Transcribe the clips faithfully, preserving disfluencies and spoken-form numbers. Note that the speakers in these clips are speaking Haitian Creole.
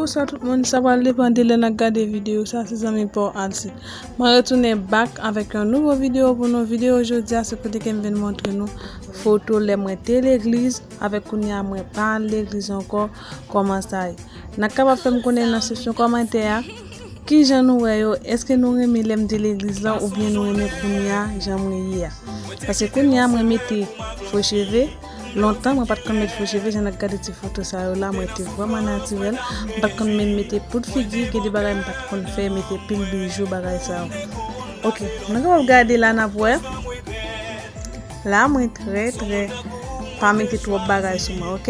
Bonswa tout moun, sa pral depann de lè n ap gade videyo sa, se zanmi pa w Alcide. Mwen retounen back avèk yon nouvo videyo pou nou. Videyo jodi a se kote ke m vin montre nou foto lè mwen te legliz avèk kounye a mwen pa al legliz ankò, kòman sa ye. N ap kapab fè m konnen nan seksyon kòmantè a kijan nou wè yo, èske nou renmen lè m te legliz lan oubyen nou renmen kounye a jan mwen ye a. Paske kounye a mwen mete fo cheve, lontan mwen pa t konn met fo cheve, jan n ap gade ti foto sa yo la, mwen te vrèman natirèl. M pa t konn menm mete poud figi, gen de bagay m pa t konn fè, mete pil bijou, bagay sa yo. Ok, nou kapab gade la n ap wè. La mwen trè trè pa mete twòp bagay sou mwen, ok?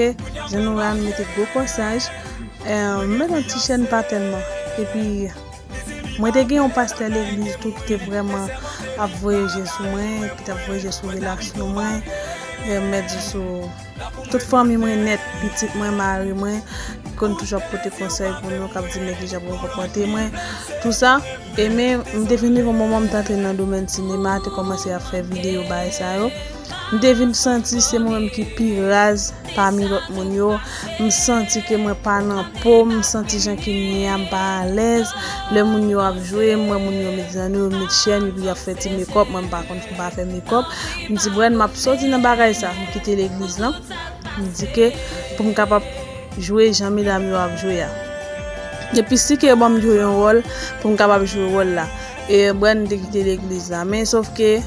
Jan nou wè a, m mete gwo kòsaj. Eh, m met yon ti chèn pa tèlman. Epi mwen te gen yon pastè legliz tou ki te vrèman ap voye je sou mwen, ki t ap voye je sou relasyon mwen, eh, m mèt di sou tout fanmi mwen nèt, pitit mwen, mari mwen, ki konn toujou ap pote konsèy pou nou, k ap di men kijan pou nou konpòte mwen, tou sa. E men, m te vin rive yon moman m t antre nan domèn sinema, te kòmanse ap fè videyo bagay sa yo. M te vin santi se mwen menm ki pi raz pami lòt moun yo. M santi ke mwen pa nan po m, m santi jan ke m ye a, m pa alèz. Lè moun yo ap jwe, m wè moun yo met zanno, yo met chèn, epi y ap fè ti mekòp, mwen m pa konn, m pa fè mekòp. M di, Brèn, m ap sòti nan bagay sa, m kite legliz lan. M di ke pou m kapab jwe jan medam yo ap jwe a. Epi si ke ban m jwe yon wòl, pou m kapab jwe wòl la. E Brèn te kite legliz la. Men sòf ke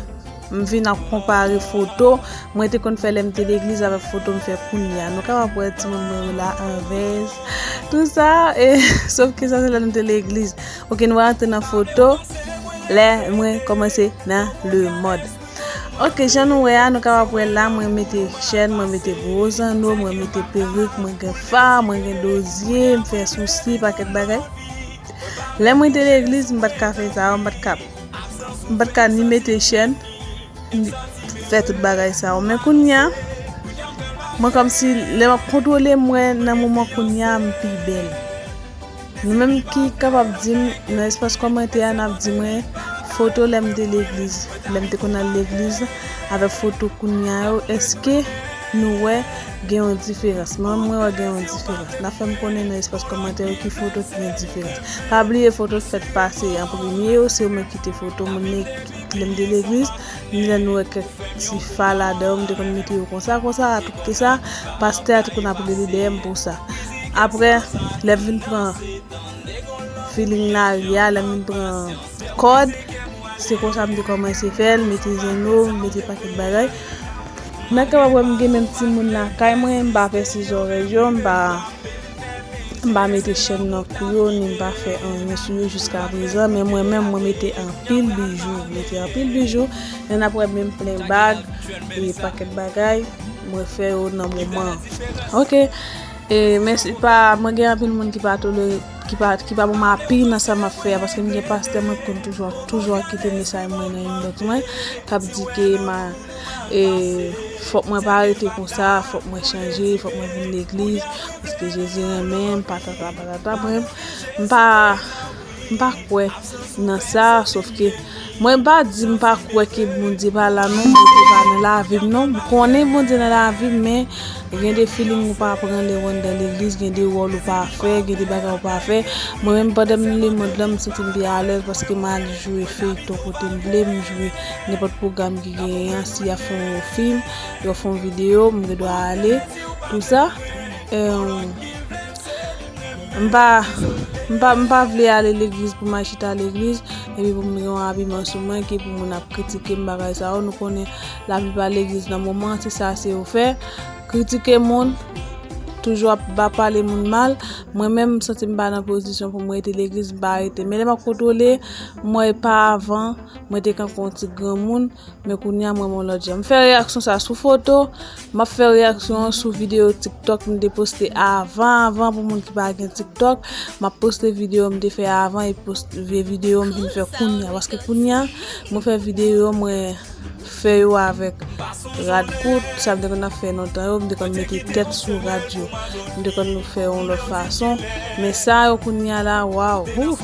m vin ap konpare foto mwen te konn fè lè m te legliz avèk foto m fè kounye a. Nou kapab wè timoun mwen yo la an vèz. Tou sa, e, sòf ke sa se lè m te legliz. Ok, nou rantre nan foto lè mwen kòmanse nan lemòd. Ok, jan nou wè a, nou kapab wè la, mwen mete chèn, mwen mete gwo zanno, mwen mete perik, mwen gen fa, mwen gen dozye, m fè sousi, pakèt bagay. Lè mwen te legliz, m pa t ka fè sa yo, m pa t ka, m pa t ka ni mete chèn, ni fè tout bagay sa yo. Men kounye a, mwen kòmsi, lè m ap kontwole, m wè nan moman kounye a, m pi bèl. Nou menm ki kapab di m nan espas kòmantè a, n ap di mwen foto lè m te legliz, lè m te konn al legliz, avèk foto kounye a yo, èske nou wè gen yon diferans? Mwen, mwen wè gen yon diferans. N ap fè m konnen nan espas kòmantè yo ki foto ki gen diferans. Pa bliye foto k fèt pase an premye yo, se yo menm ki te foto moun lè m te legliz, ni lè nou wè kèk ti fa ladan yo, m te konn mete yo konsa, konsa, a tout te sa, pastè a te konn ap rele dèyè m pou sa. Apre, lè m vin pran feeling lari a, lè m vin pran kòd, se konsa m te kòmanse fè l, mete zanno, mete pakèt bagay. N ap kapab wè m gen menm timoun lakay mwen, m pa pèse zòrèy yo, m pa, m pa mete chèn nan kou yo, ni m pa fè anyen sou yo jiska prezan, men mwen menm, mwen mete anpil bijou, mete anpil bijou, men n ap wè menm plen bag, e pakèt bagay, mwen fè yo nan moman an. Ok, e, men se pa, mwen gen anpil moun ki pa tolere, ki pa, ki pa ban m api nan sa m ap fè a, paske m gen pastè mwen ki konn toujou, toujou ap kite mesaj mwen nan inbox mwen, k ap di ke m a, e, fòk mwen pa rete konsa, fòk mwen chanje, fòk mwen vin legliz, paske Jezi renmen m, patata, patata. Mwen, m pa, m pa kwè nan sa, sòf ke mwen pa di m pa kwè ke Bondye pa la non, Bondye pa nan lavi m non. M konnen Bondye nan lavi m, men gen de feeling ou pa pran lè w anndan legliz, gen de wòl ou pa fè, gen de bagay ou pa fè. Mwen menm pandan m nan lemond lan, m santi m pi alèz paske m al jwe feyton kote m vle, m jwe nenpòt pwogram ki genyen an, si y ap fè yon fim, yo fè yon videyo, m gen dwa ale, tou sa. Eh, m pa, m pa, m pa vle ale legliz pou m al chita legliz, epi pou m gen yon abiman sou mwen, ki pou moun ap kritike m, bagay sa yo. Nou konnen laplipa legliz nan moman an, se sa se yo fè. Kritike moun, toujou ap ba pale moun mal. Mwen menm, m santi m pa nan pozisyon pou mwen rete legliz, m pa rete. Men lè m ap kontwole, m wè pa avan, mwen te kanpe yon ti granmoun, men kounye a mwen yon lòt jan. M fè reyaksyon sa sou foto, m ap fè reyaksyon an sou videyo TikTok m te poste avan, avan pou moun ki pa gen TikTok. M ap poste videyo m te fè avan e poste vye videyo m vin fè kounye a. Paske kounye a, mwen fè videyo, mwen fè yo avèk rad kout, sa m te konn ap fè lontan yo, m te konn mete tèt sou rad yo. M te konn fè yon lòt fason. Men sa yo kounye a la, waw, ouf!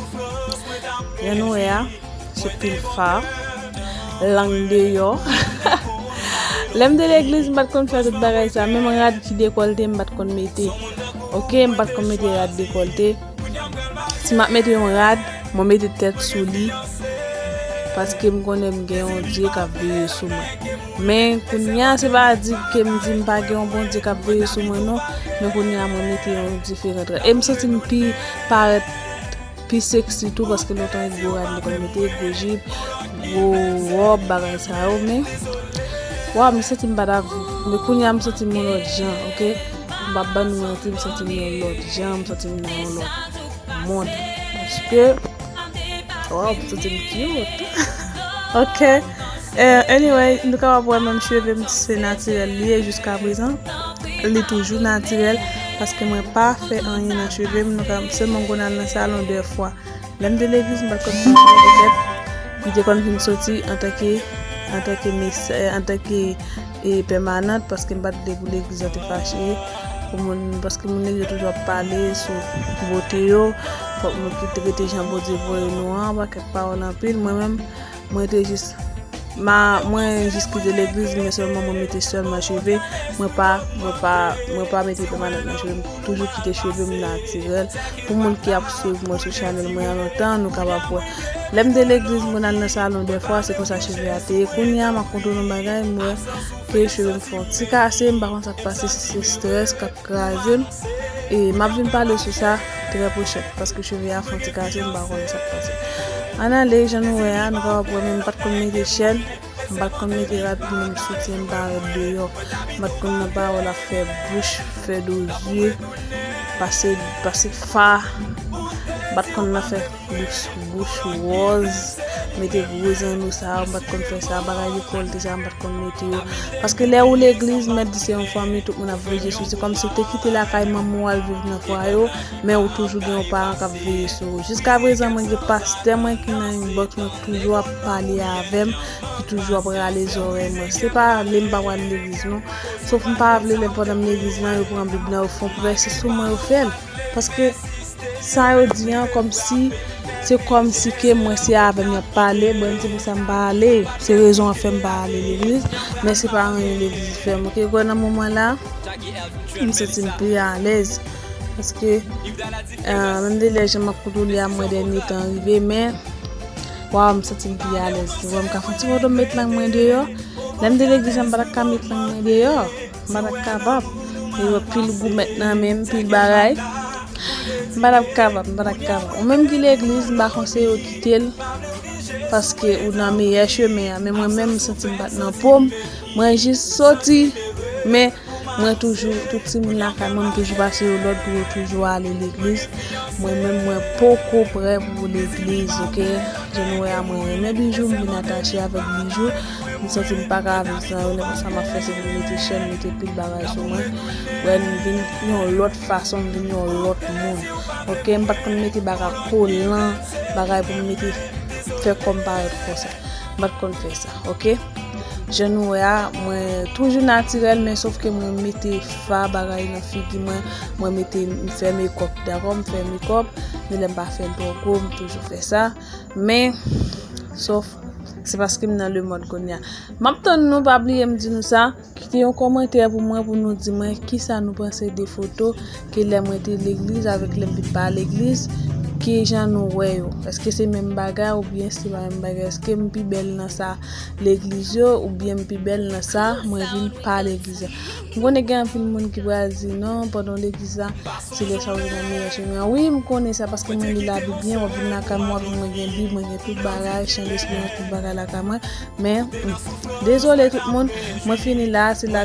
Jan nou wè a, se pil fa, lang deyò. Lè m te legliz, m pa t konn fè tout bagay sa. Menm rad ki dekòlte, m pa t konn mete. Ok, m pa t konn mete rad dekòlte. Si m ap mete yon rad, mwen mete tèt sou li, paske m konnen m gen yon Dye k ap veye sou mwen. Men kounye a, se pa di ke m di m pa gen yon Bondye k ap veye sou mwen non, men kounye a mwen mete yon diferan rad. E m santi m pi parèt pi seksi tou, paske lontan e gwo rad mwen konn mete, gwo jip, gwo wòb, bagay sa yo, men waw, m santi m pa t ap viv. Men kounye a m santi m yon lòt jan, oke? M p ap ban nou manti, m santi m yon lòt jan, m santi m nan yon lòt mond. Paske, waw, m santi m cute. Oke. Eh, anyway, nou kapab wè menm cheve m se natirèl li ye jiska prezan. Li toujou natirèl, paske mwen pa fè anyen nan cheve m, nou ka, sèlman m konn al nan salon de fwa. Lè m te legliz, m pa t konn fè anyen petèt. Li te konn vin soti antanke, antanke mes-, eh, antanke, eh, pèmanant, paske m pa t vle pou legliz la te fache. Pou moun, paske moun legliz yo toujou ap pale sou bote yo. Fòk nou kite rete jan Bondye voye nou an, pakèt pawòl anpil. Mwen menm, mwen te jis, ma, mwen jis kite legliz, men sèlman mwen mete sèlman cheve. Mwen pa, mwen pa, mwen pa mete pèmanant nan cheve m. Toujou kite cheve m natirèl. Pou moun ki ap swiv mwen sou chanèl mwen an lontan, nou kapab wè. Lè m te legliz, mwen al nan salon de fwa, se konsa cheve a te ye. Kounye a, m ap konte nou yon bagay, m wè ke cheve m fè yon ti kase, m pa konn sa k pase, si se strès k ap kraze m. E m ap vin pale sou sa trè pwochen, paske cheve a fè yon ti kase, m pa konn sa k pase. Ann ale, jan nou wè a, nou kapab wè, men m pa t konn mete chèn, m pa t konn mete rad pou menm soutyen m parèt deyò. M pa t konn nan pawòl ap fè bouch, fè do zye, pase, pase fa. M pa t konn nan fè bouch, bouch wòz, mete gwo zanno sa yo, m pa t konn fè sa, bagay dekòlte sa yo, m pa t konn mete yo. Paske lè ou legliz, mèt di se yon fanmi, tout moun ap veje sou. Se kòmsi ou te kite lakay manman w al viv nan fwaye w, men ou toujou gen yon paran k ap veye sou ou. Jiska prezan, mwen gen pastè mwen ki nan inbox mwen, ki toujou ap pale avè m, ki toujou ap rale zòrèy mwen. Se pa vle m pa pral legliz non. Sof m pa vle lè pandan m legliz lan, yo pran Bib lan, yo fè yon prèche sou mwen, yo fè l. Paske sa yo di an, kòmsi, se kòmsi ke mwen se avè m y ap pale, bon, se pou sa m pa ale. Se rezon an fè m pa ale legliz, men se pa anyen legliz fè m. Oke, kwè nan moman la, m santi m pi alèz. Paske, eh, menm de lè jan m ap kontwole a mwen dènye tan rive, men, waw, m santi m pi alèz. Ou wè, m ka fè yon ti foto, m met lang mwen deyò. Lè m te legliz la, m pa t ka met lang mwen deyò. M pa t kapab. Yo pil goumèt nan men m, pil bagay. M pa t ap kapab, m pa t ap kapab. Ou menm ki legliz, m pa konseye w kite l. Paske ou nan meyè chemen an. Men mwen menm, m santi m pa t nan po m. Mwen jis soti. Men mwen toujou, tout timoun lakay mwen, m toujou pase yo lòd pou yo toujou ale legliz. Mwen menm, mwen poko prè pou legliz, oke? Jan nou wè a, mwen renmen bijou, m vin atache avèk bijou. M santi m pa ka viv san yo, nenpòt sa m ap fè, se pou m mete chèn, mete pil bagay sou mwen. Wè, m vin yon lòt fason, m vin yon lòt moun. Oke, m pa t konn mete bagay kolan, bagay pou m mete, fè kò m parèt konsa. M pa t konn fè sa, oke? Jan nou wè a, mwen toujou natirèl, men sof ke mwen mete fa bagay nan figi mwen, mwen mete, m fè mekòp, dakò? M fè mekòp, men lè m pa fè l twò gwo, m toujou fè sa. Men, sof, se paske m nan lemòd kounye a. M ap tann nou, pa bliye m di nou sa. Kite yon kòmantè pou mwen, pou nou di mwen kisa nou panse de foto ke lè mwen te legliz avèk lè m vin pa legliz, kijan nou wè yo. Èske se menm bagay oubyen se pa menm bagay? Èske m pi bèl nan sa legliz yo oubyen m pi bèl nan sa mwen vin pa legliz la? M konnen gen anpil moun ki pral di non, pandan w legliz la, se lè sa w vin nan meyè chemen an. Wi, m konnen sa paske mwen li Labib byen, w ap vin lakay mwen, w ap di mwen gen Bib, mwen gen tout bagay, chan desperans, tout bagay lakay mwen. Men, mm, dezole tout moun, mwen fini la, se la